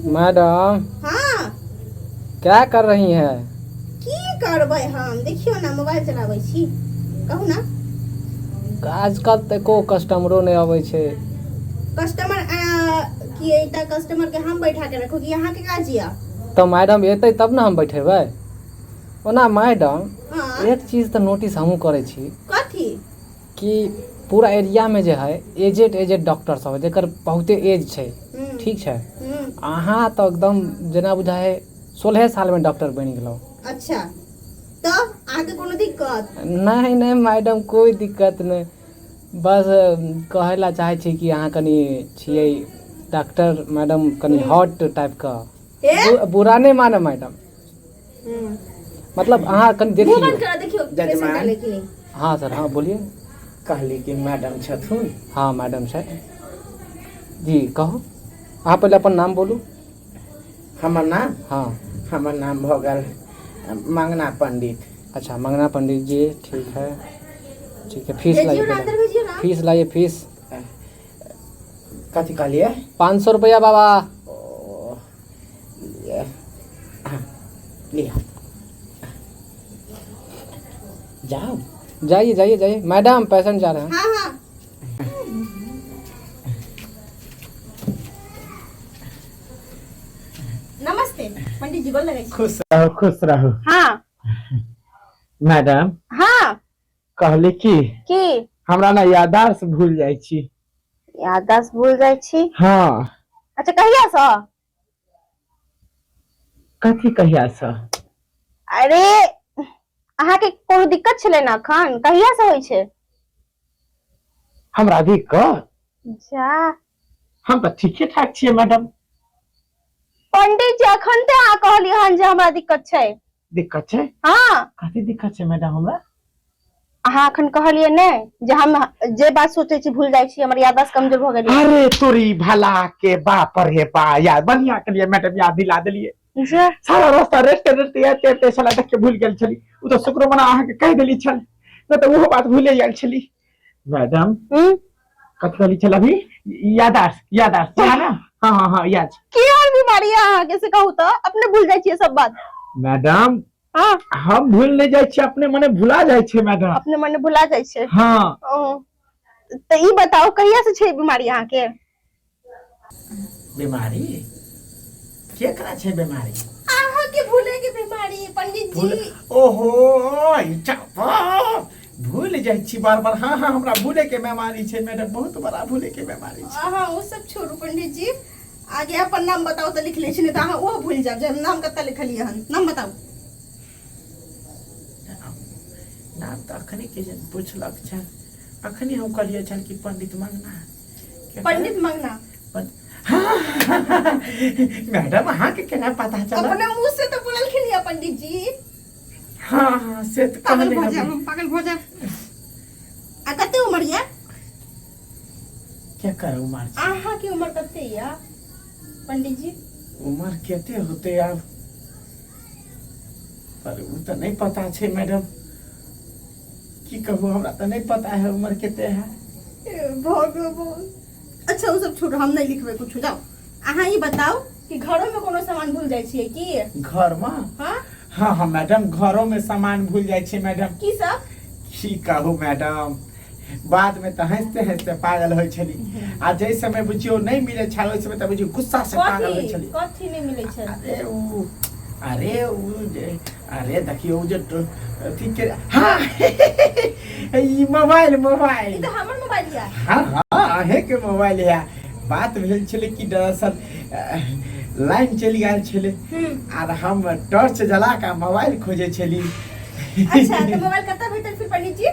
Madam. हाँ। क्या कर रही हैं? की करबै हम, देखियौ ने मोबाइल चलाबै छी, कहू ने। आजकल तऽ एको कस्टमरो नहि अबै छै। कस्टमर की एकटा कस्टमर के हम बैठा के रखू कि अहाँके काज यऽ? तऽ मैडम एतै तब ने हम बैठेबै। ओना मैडम, हाँ। एक चीज तऽ नोटिस हमहूँ करै छी। कथी? कि पूरा एरियामे जे है एजेड एजेड डॉक्टर सब है, जकर बहुते एज छै। ठीक छै। अहाँ तऽ एकदम जेना बुझाइ है 16 सालमे डॉक्टर बनि गेलहुँ। अच्छा, तऽ अहाँके कोनो दिक्कत? नहि नहि मैडम, कोइ दिक्कत नहि। बस कहै लए चाहै छी कि अहाँ कनि छियै डॉक्टर मैडम कनि हॉट टाइपके। हे? बुरा नहि माने मैडम। मतलब अहाँ कनि मुँह देखियौ। बंद करा, देखियौ जजमान। पेशेंट आले कि नहि। हाँ सर, हाँ बोलिए। कहली कि मैडम छथुन? हाँ मैडम छै जी। कहू, अहाँ पहिले अपन नाम बोलू। हमर नाम? हाँ। हमर नाम भऽ गेल मंगना पंडित। अच्छा, मंगना पंडित जी, ठीक है ठीक है। फीस भेजियौ लाइए ने पहले। अन्दर भेजियौ ने। फीस लाइए, फीस। कथी कहलियै? 500 रुपया बाबा। ओ लिअ, हाँ, लिअ, जाउ। जाइए जाइए जाइए मैडम, पेशेंट जा रहे हैं। हाँ हाँ। नमस्ते पंडित जी, गोर लगै छी। खुश रहू, खुश रहू। हाँ। मैडम। हाँ। कहली की की? हमरा ने याददाश्त भूल जाइ छी। याददाश्त भूल जाइ छी? हाँ। अच्छा, कहिया सँ? कथी कहिया सँ? अरे, अहाँके कोनो दिक्कत छलै ने अखन? कहिया से होइ छै? हमरा दिक्कत? जा। हम तऽ ठीके ठाक छियै मैडम। पंडित जी, अखन ते अहाँ कहलियै हन जे हमरा दिक्कत छै। दिक्कत छै? हाँ। कथी दिक्कत छै मैडम हमरा? अहाँ अखन कहलियै ने जे हम जे बात सोचै छी भूल जाइ छी, हमर याददाश्त कमजोर भऽ गेल। अरे तोरी भला के, बाप रे बा, याद बढ़िया के लिए मैडम, याद दिला देलिए। जे सारा रास्ता रेस्टे रेस्टे आते आते साला देख के भूल गेल छली। उ तऽ शुक्र मना अहाँके कहि देली छल, नहि तऽ ओहो बात भूले गेल छली मैडम। कथी कहली छल अभी? यादाश्त, यादाश्त है ना? हाँ हाँ हाँ, याद छै। की और बीमारी है अहाँके, से कहू तऽ? अपने भूल जाइ छियै सब बात? मैडम। हाँ। हम भूल नहीं जाइ छियै, अपने मने भुला जाइ छै मैडम। अपने मने भुला जाइ छै? हाँ। ओ, तऽ ई बताउ, कहिया से छै बीमारी अहाँके? बीमारी केकरा छै बीमारी? अहाँके भूले के बीमारी पंडित भूल जी। ओहो, ई चापा भूल जाइ छी बार बार। हाँ हाँ, हमरा भूले के बीमारी छै मैडम, बहुत बड़ा भूले के बीमारी छै। अहाँ ओ सब छोड़ू पंडित जी, आगे अपन नाम बताउ तऽ लिख लै छी, नहि तऽ अहाँ ओहो भूलि जायब जे हम नाम कतऽ लिखलियै हन। नाम बताउ। नाम तऽ अखनी के जे पुछलक छल, अखनी हम कहलियै छल कि पंडित मंगना। पंडित मंगना। हाँ, मैडम, अहाँके केना पता चलल? अपने मुंह से तऽ बोललखिन या पंडित जी। हाँ हाँ, से तऽ पागल कहने भऽ जायब हेबै। हम, पागल भऽ जायब। आ कते उम्र यऽ? केकर उमर छै? अहाँके उम्र कते यऽ पंडित जी? उमर कते होतै आब, पर ओ तऽ नहि पता छै मैडम। की कहू, हमरा तऽ नहि पता है उमर कते है। हे भगवान! अच्छा, ओ सब छोड़ू, हम नहि लिखबै कुछ, जाउ। अहाँ ई बताउ कि घरो में कोनो सामान भूल जाइ छियै की? घर में? हाँ। हाँ हाँ मैडम, घरों में सामान भूल जाइ छै मैडम। की सब? की कहू मैडम, बाद में तऽ हंसते हंसते पागल होइ छली, आ जाहि समय बुझियौ नहि मिलै छल, ओहि समय तऽ बुझियौ गुस्सा से पागल होइ कथी? छली। कथी नहि मिलै छै? अरे उ जे, अरे देखियौ, उ जे अथी के, हाँ, ई मोबाइल, ई मोबाइल। तऽ हमर मोबाइल यऽ। हाँ हाँ, अहें के मोबाइल है। बात भेल छलै कि दरअसल लाइन चलि गेल छलै आर हम टॉर्च जला के मोबाइल खोजे छली। अच्छा, तऽ मोबाइल कतऽ भेटल फिर पंडित जी?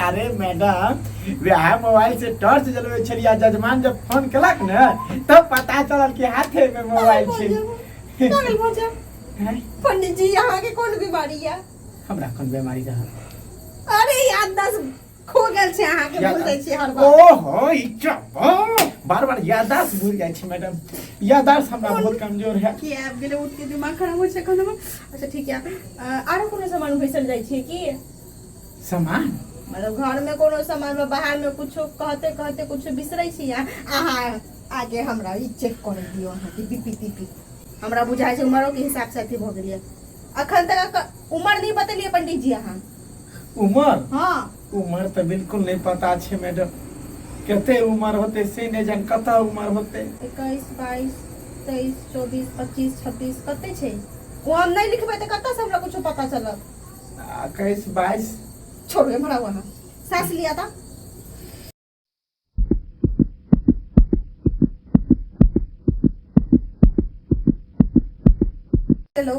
अरे मैडम, वएह मोबाइल से टॉर्च जलबै छलियै, आ जजमान जब फोन केलक ने, तब पता चलल कि हाथे में मोबाइल छै। पागल भऽ जायब। हैं? पंडित जी, अहाँके कोन बीमारी यऽ? हमरा कोन बीमारी रहल? अरे, याददाश्त खो गेल छै अहाँके, भूल जाइ छियै हर बार। ओहो, ई चप्पा बार बार याददाश्त भूल जाइ छै मैडम, याददाश्त हमरा बहुत कमजोर है। की आबि गेलै उठ के, दिमाग खराब होइ छै एखन हमर। अच्छा ठीक है, आरो कोनो सामान बैसल जाइ छियै की? सामान? मतलब घर में कोनो सामान में, बाहर में कुछो, कहते कहते कुछो बिसरै छी अहाँ? आगे हमरा ई चेक करे दियो अहाँके बीपी तीपी। हमरा बुझाइ छै उमरो के हिसाब से अथी भऽ गेलियै। अखन तक उमर नहि बतेलियै पंडित जी अहाँ। उमर? हाँ। उमर तऽ बिल्कुल नहि पता छै मैडम, कते उमर होते से नहि जान, कतऽ उमर होते। 21 22 23 24 25 26 कते छै ओ हम नहि लिखबै तऽ कतऽ से हमरा कुछो पता चलत। 21 22। छोड़ू एम्हर आउ अहाँ, साँस लिअ तऽ। हेलो,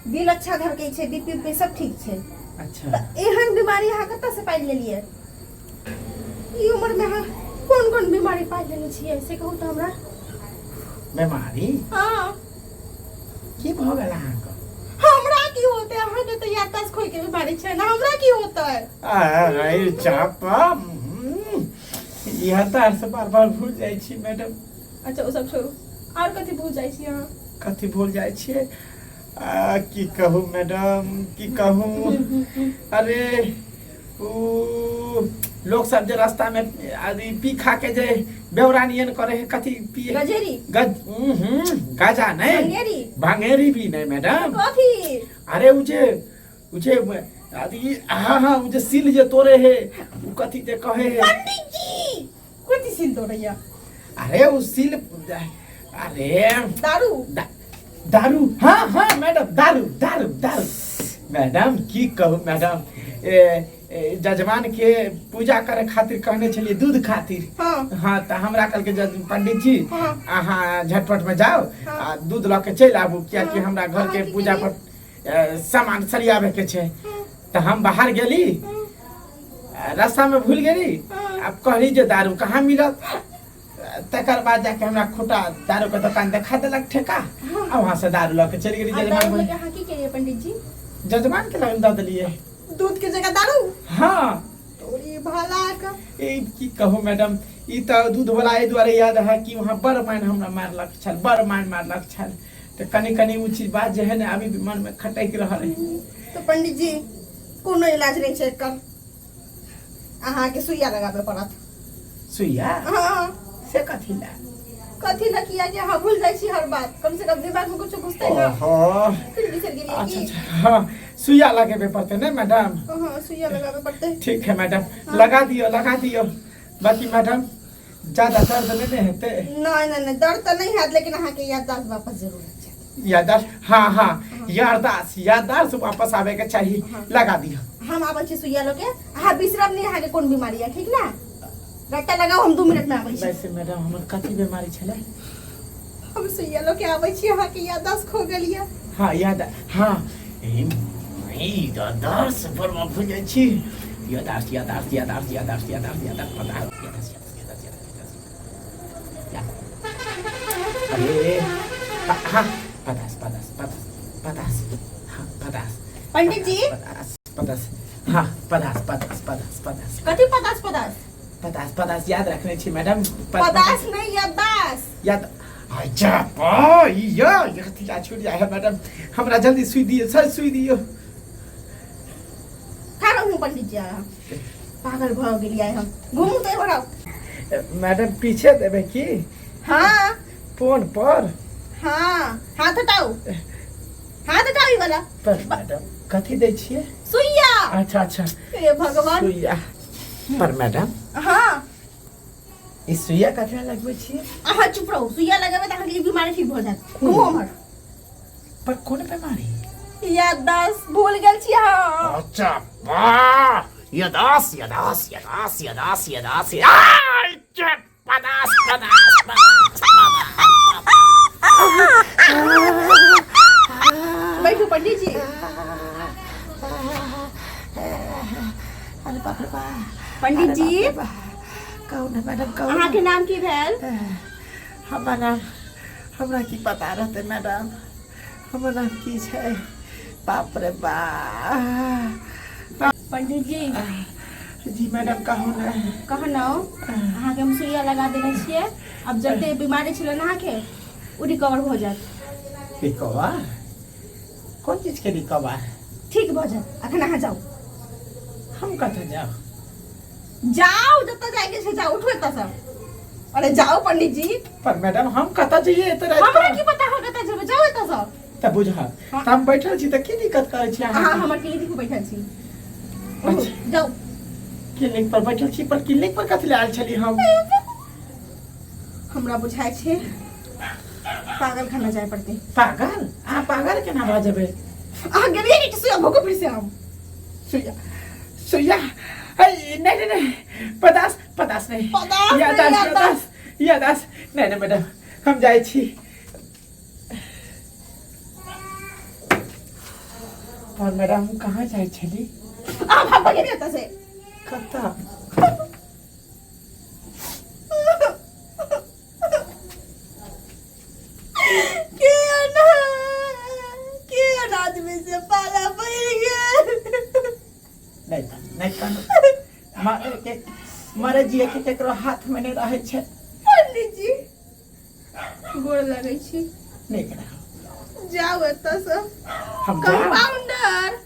दिल अच्छा धड़कै छै, बीपी उपी सब ठीक छै। अच्छा। तऽ एहन बीमारी अहाँ कतऽ से पालि लेलियै? ई उम्र में अहाँ कोन कोन बीमारी पालि लेने छियै से कहू तऽ हमरा। बीमारी? हाँ। की भऽ गेल अहाँके? हमरा की होतै, अहाँके तऽ याददाश्त खोइ के बीमारी छै ने, हमरा की होतै? अरे चापा, इएह तार से बार बार भूल जाइ छी मैडम। अच्छा ओ सब छोड़ू, आर कथी भूल जाइ छी अहाँ? कथी भूल जाइ छियै? आ, की कहू मैडम, की कहू। अरे उ लोग सब जे रास्ता में आदि पी खा के जे बेवरा नियन करे है, कथी पिए? गजेरी। गज, गाजा नहीं, भंगेरी। भंगेरी भी नहीं मैडम। कथी? अरे उ जे आदि, हाँ हाँ, उ जे सील जे तोड़े है, उ कथी जे कहे है? पंडित जी कथी सील तोड़ैया? अरे उ सील, अरे दारू। दारू, हाँ हाँ मैडम, दारू दारू दारू। मैडम की कहू मैडम, ए, ए, जजमान के पूजा करे खातिर कहने छलियै दूध खातिर। हाँ। हाँ, तऽ हमरा कहलकै पंडित जी, हाँ। अहाँ झटपट में जाओ, हाँ। आ दूध लऽ के चलि आबू, कियाकि हाँ। हमरा घर के अहाँ की पूजा केलियै? पर सामान सरियाबे के छै। हाँ। तऽ हम बाहर गेली, हाँ। रास्ता में भूल गेली। हाँ। आब कहली जे दारू कहाँ मिलत, तकर बाद जाके हमरा खोटा दारू के दुकान देखा देलक ठेका, आ वहां से दारू लऽ के चलि गेली। आ जजमान दारू बोले- लऽ के अहाँ की केलियै पंडित जी? जजमान के लग दऽ देलियै। दूध के जगह दारू? हाँ। तोरी भला का। ए की कहू मैडम, ई तऽ दूध वाला एहि दुआरे याद है कि वहाँ बड़ मान हमरा मारलक छल, बड़ मान मारलक छल, तऽ कनि कनि ओ चीज बात जे है ने अभी भी मन में खटकि रहल है। तऽ पंडित जी कोनो इलाज नहि छै एकर, अहाँके सुइया लगाबे पड़त। सुइया? हाँ। से कथी ला? कथी ला किया कि अहाँ भूल जाइ छी हर बात, कम से कम दिमाग में कुछ घुसतै ना। ओहो। फिर बिसरि गेलियै अच्छा की? अच्छा, हाँ, सुइया लगेबे पड़तै ने मैडम? हाँ, सुइया लगाबे पड़तै। ठीक है मैडम। हाँ। लगा दियो, लगा दियो। बाकी मैडम ज्यादा दर्द नहीं ने हेतै? नहीं नहीं नहीं, दर्द तऽ नहीं हैत, लेकिन अहाँके याददाश्त वापस जरूर आबि जायत। याददाश्त? हाँ हाँ, याददाश्त, याददाश्त वापस आबे के चाहिए। हाँ। लगा दियो। हम आबै छी सुइया लऽ के, अहाँ बिसरब नहि अहाँके कोन बीमारी है, ठीक ना? रट्टा लगाउ, हम 2 मिनट में आबै छी। वैसे मैडम हमर कथी बीमारी छलै? हम सुइया लऽ के आबै छी, अहाँके याददाश्त खो गेल यऽ। हाँ याद, हाँ, ई याददाश्त पर हम भूल जाइ छी। याददाश्त याददाश्त याददाश्त याददाश्त याददाश्त याददाश्त पता है, याददाश्त याददाश्त याददाश्त याददाश्त, अरे हाँ, पतास पतास पतास पतास, हाँ पतास। पंडित जी। पतास पतास, हाँ पतास पतास पतास पतास। कथी पतास पतास? पतास पतास याद रखने छी मैडम। पतास नहीं, याददाश्त। याद, अच्छा पा यो कथी जा छूट जाय है मैडम, हमरा जल्दी सुई दियो सर, सुई दियो। खा रहू पंडित जी, अहाँ पागल भऽ गेलियै हम, घुमू तऽ एम्हर आउ। मैडम पीछे देबै की? हाँ। फोन पर? हाँ, हाथ हटाउ, हाथ हटाउ ई वाला। पर मैडम कथी दै छियै? सुइया। अच्छा अच्छा। हे भगवान। सुइया पर मैडम? हाँ। ई सुइया कथी लए लगबै छियै? अहाँ चुप रहू, सुइया लगेबै तऽ अहाँके ई बीमारी ठीक भऽ जायत। घुमू एम्हर। पर कोन बीमारी? याददाश्त भूल गेल छी अहाँ। अच्छा वाह, याददाश्त याददाश्त याददाश्त याददाश्त याददाश्त, पदास पदास पदास। बैठू पंडित जी। अरे बाप रे बाप। पंडित जी। कहू ने मैडम, कहू। अहाँके नाम की भेल? हमर नाम हमरा की पता रहतै मैडम, हमर नाम की छै? बाप रे बाप। पंडित जी। जी मैडम कहू ने। कहलहुँ अहाँके हम सुइया लगा देने छियै, आब जते बीमारी छलै ने अहाँके ओ रिकवर भऽ जायत। रिकवर? कोन चीजके रिकवर? ठीक भऽ जायत, अखन अहाँ जाउ। हम कतऽ जाउ? जाउ जतऽ जाइके छै जाउ, उठू एतऽसँ। अरे जाओ पंडित जी। पर मैडम हम कतऽ जइए एते राति हमरा कऽ? की पता अहाँ कतऽ जेबै, जाउ एतऽ सँ। तऽ बुझल तऽ हम बैठल छी तऽ की दिक्कत करै छी अहाँ अहाँ? हमर क्लिनिक पर बैठल छी। अच्छा। जाउ। क्लिनिक पर बैठल छी, पर क्लिनिक पर कथी लए आयल छली हम? हमरा बुझाइ छै पागल खाना जाय पड़तै। पागल? अहाँ पागल केना भऽ जेबै? अहाँ गेलियै कि सुइया भोगो फिर से हम? सुइया, सुइया, अरे नहीं नहीं नहीं, पदास पदास नहीं, पदास नहीं, यादास यादास। यादास यादास नहीं नहीं मैडम, हम जाइ छी। पर मैडम हम कहाँ जाइ छली? अहाँ भाग गेलियै एतऽ से। कतऽ? के अना के आदमी से पाला पड़ गेल। नहीं नहीं कानू, मरे के मरे जिए के केकरो हाथ में नहीं रहै छै। पंडित जी गोर लगै छी। नहीं केना जाउ एतऽ से। हम जाउ? कंपाउंडर।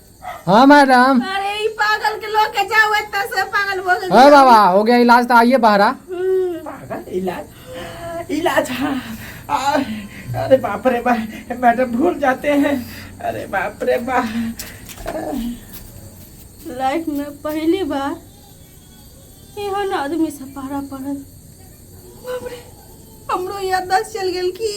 हाँ मैडम। अरे ई पागल के लोग के जाओ एतऽ से, पागल भऽ गेल। अरे बाबा हो गया इलाज तो आइए बहरा। पागल इलाज इलाज, हाँ। अरे बाप रे बाप मैडम भूल जाते हैं, अरे बाप रे बाप। लाइफ में पहली बार एहन आदमी से पारा पड़ल। बाप रे, हमरो याददाश्त चल गेल की?